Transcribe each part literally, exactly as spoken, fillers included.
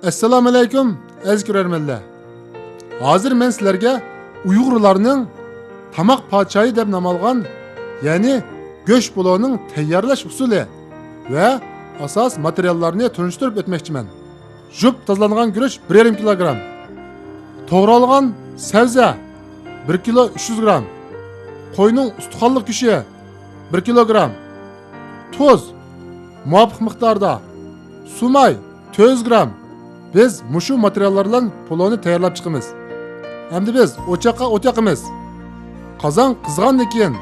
ئەسسالامۇئەلەيكۇم، ئەزىز كۆرەرمەنلەر. ھازىر مەن سىلەرگە ئۇيغۇرلارنىڭ تاماق پادىشاھى دەپ نام ئالغان، يەنى گۆش پولونىڭ تەييارلاش ئۇسۇلى ۋە ئاساس ماتېرىياللارنى تونۇشتۇرۇپ ئۆتمەكچىمەن. يۇيۇپ تازىلانغان گۈرۈچ بىر يېرىم كىلوگرام. توغرالغان سەۋزە بىر كىلو ئۈچ يۈز گرام. قوينىڭ ئۇستىخانلىق گۆشى بىر كىلوگرام. تۇز مۇۋاپىق مىقداردا. سۇماي تۆت يۈز گرام. بىز مۇشۇ ماتېرىياللار بىلەن پولونى تەييارلاپ چىقىمىز. ئەمدى بىز ئوچاققا ئوت ياقىمىز. قازان قىزغاندىن كېيىن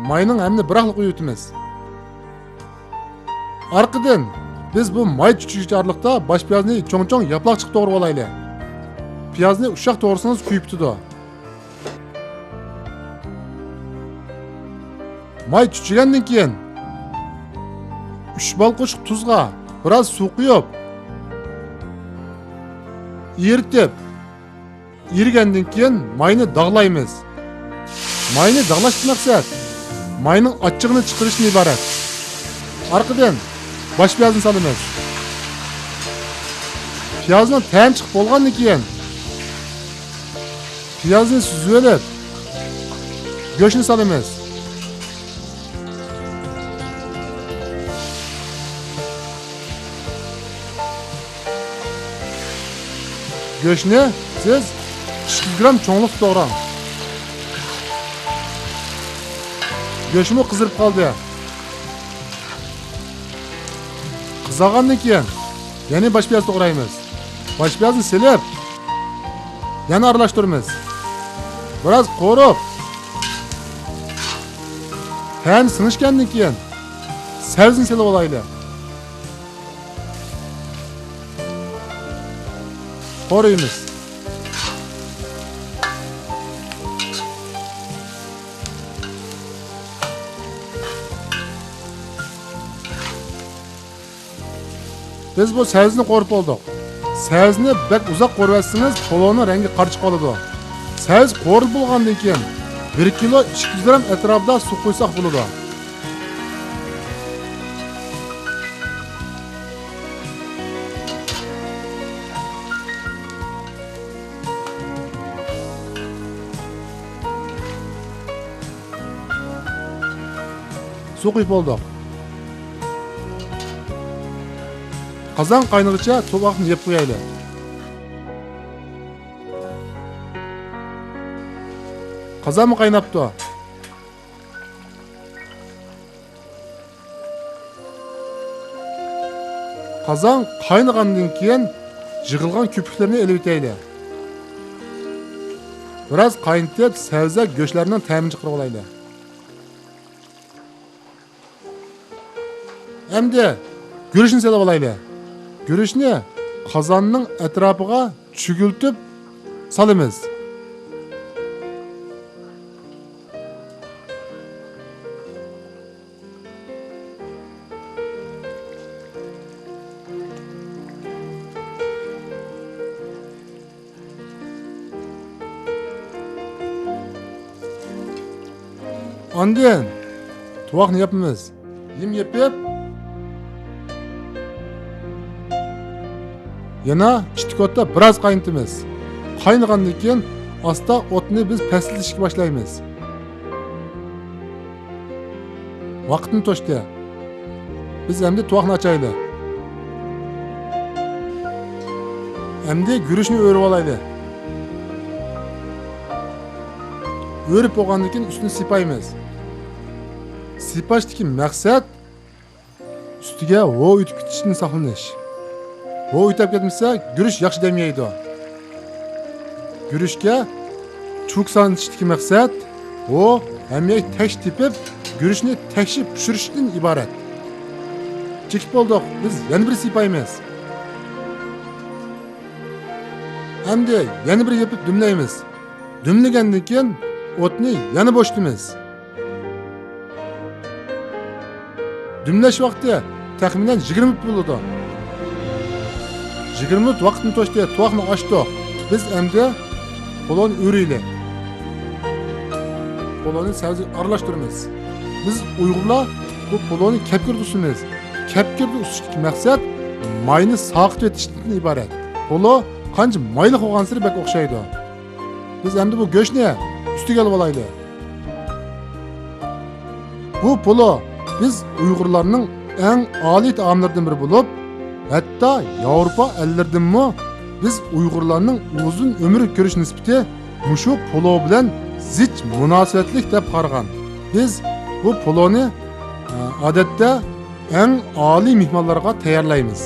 ماينىڭ ھەممىنى بىراقلا قويۇۋېتىمىز. ئارقىدىن بىز بۇ ماي چۈچۈگۈچى ئارىلىقتا باش پىيازنى چوڭ-چوڭ ياپىلاقچىغا توغرىۋالايلى. پىيازنى ئۇششاق توغرىسىڭىز كۆيۈپ كېتىدۇ. ماي چۈچۈگەندىن كېيىن ئۈچ بال قوشۇق تۇزغا بىراز سۇ قۇيۇپ، ئېرىتىپ، ئېرىگەندىن كېيىن ماينى داغلايمىز. ماينى داغلاشتىن مەقسەت ماينىڭ ئاچچىقىنى چىقىرىشتىن ئىبارەت. ئارقىدىن باش پىيازنى سالىمىز. پىيازنىڭ تەمى چىقىپ بولغاندىن كېيىن پىيازنى سۈزۈۋېلىپ، گۆشنى سالىمىز. گۆشنى سىز ئىككى يۈز گرام چوڭلۇقتا توغراڭ. گۆشمۇ قىزىرىپ قالدى. قىزارغاندىن كېيىن يەنە باش پىياز توغرايمىز. باش پىيازنى سېلىپ، يەنە ئارىلاشتۇرىمىز. بىراز قورۇپ، تەم سىڭىشكەندىن كېيىن سەۋزىنى سېلىۋالايلى. قورۇيمىز. بىز بۇ سەۋزىنى قورۇپ بولدۇق. سەۋزىنى بەك ئۇزاق قورۇۋەتسىڭىز، پولونىڭ رەڭگى قارا چىقىپ قالىدۇ. سەۋزە قورۇلۇپ بولغاندىن كېيىن، بىر كىلو ئىككى يۈز گرام ئەتراپىدا سۇ قۇيساق بولىدۇ. سۇ قۇيۇپ بولدۇق. قازان قاينىغىچە تۇۋاقنى يېپىپ قويايلى. قازانمۇ قايناپتۇ. قازان قاينىغاندىن كېيىن يىغىلغان كۆپۈكلەرنى ئېلىۋېتەيلى. بىراز قاينىتىپ، سەۋزە، گۆشلەرنىڭ تەمىنى چىقىرىۋالايلى. ئەمدى گۈرۈچنى سېلىۋالايلى. گۈرۈچنى قازاننىڭ ئەتراپىغا چۈگۈلتۈپ سالىمىز. ئاندىن تۇۋاقنى ياپىمىز. يىم يېپىپ، يەنە ئىتتىك ئوتتا بىراز قاينىتىمىز. قاينىغاندىن كېيىن ئاستا ئوتنى بىز پەسلىتىشكە باشلايمىز. ۋاقىتنى توشتى. بىز ئەمدى تۇۋاقنى ئاچايلى. ئەمدى گۈرۈچنى ئۆرۈۋالايلى. ئۆرۈپ بولغاندىن كېيىن ئۈستىنى سىيپايمىز. سىيپاشتىكى مەقسەت ئۈستىگە ھوۋا ئۆتۈپ كېتىشتىن ساقلىنىش. ھوۋا ئۆتۈپ كەتمىسە، گۈرۈچ ياخشى دەم يەيدۇ. گۈرۈچكە چۇۋۇك سانىتىشتىكى مەقسەت، ئۇ ھەممىگە تەكشى تېپىپ، گۈرۈچنى تەكشى پىشۇرۇشتىن ئىبارەت. چېكىپ بولدۇق، بىز يەنە بىر سىيپايمىز. ئەمدى يەنە بىر يېپىپ دۈملەيمىز. دۈملىگەندىن كېيىن ئوتنى يەنە بوشىتىمىز. دۈملەش ۋاقتى تەخمىنەن يىگىرمە مىنۇت بولىدۇ. يىگىرمە مىنۇت ۋاقىتنى توشتى، تۇۋاقنى ئاچتۇق. بىز ئەمدى پولونى ئۆرۈيلى. پولونى سەۋزىگە ئارىلاشتۇرىمىز. بىز ئۇيغۇرلار بۇ پولونى كەپكىردە ئۇسىمىز. كەپكىردە ئۇسۇشتىكى مەقسەت ماينى ساقىتىۋېتىشتىن ئىبارەت. پولۇ قانچە مايلىق بولغانسېرى بەك ئوخشايدۇ. بىز ئەمدى بۇ گۆشنى ئۈستىگە ئېلىۋالايلى. بۇ پولۇ بىز ئۇيغۇرلارنىڭ ئەڭ ئالىي تائاملىرىدىن بىرى بولۇپ، ھەتتا ياۋروپا ئەللىرىدىنمۇ بىز ئۇيغۇرلارنىڭ ئۇزۇن ئۆمۈر كۆرۈش نىسبىتى مۇشۇ پولۇ بىلەن زىچ مۇناسىۋەتلىك دەپ قارىغان. بىز بۇ پولۇنى، ئە، ئادەتتە ئەڭ ئالىي مېھمانلارغا تەييارلايمىز.